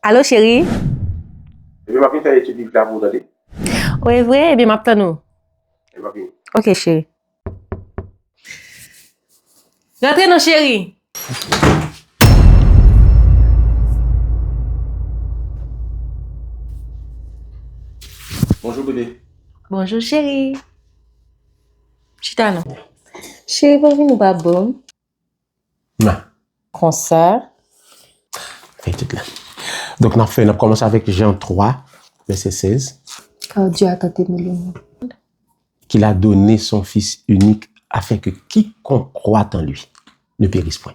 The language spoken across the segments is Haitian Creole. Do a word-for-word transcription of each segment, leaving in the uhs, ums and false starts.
Alo, cheri? Ebyen, m ap vin fè etid biblik la pou ou, tande? O, e vre? Ebyen, m ap tann ou. Ebyen, m ap vini. Ok, cheri. Rantre non, cheri. Bonjou, bebe. Bonjou, cheri. Chita non. Cheri, pa vin ou pa bon. Nan. Konsa. Fè etid la. Donk, n ap fè, n ap kòmanse avèk Jan twa, vèsè sèz. Car Dieu a tant aimé le monde. Qu'il a donné son Fils unique, afin que quiconque croit en lui ne périsse point,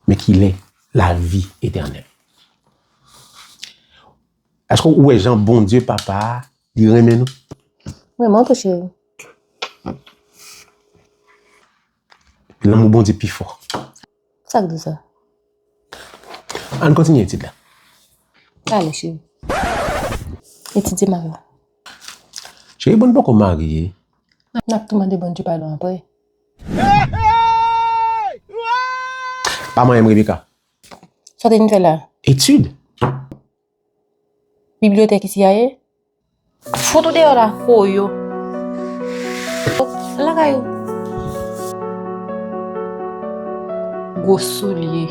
mais qu'il ait la vie éternelle. Èske ou wè jan Bondye Papa a, li renmen nou? Mwen, mwen tou, cheri. Lanmou Bondye pi fò. Sa k di sa? Ann kontinye etid la. Ale, cheri. Etidye m ap la. Cheri, bon, nou poko marye. N ap tou mande Bondye padon apre. Pa manyen m, Rebecca. Sa w te vin fè la? Etid. Bibliyotèk isi a ye? Fout ou deyò la, koyo. Lakay ou. Gwo soulye.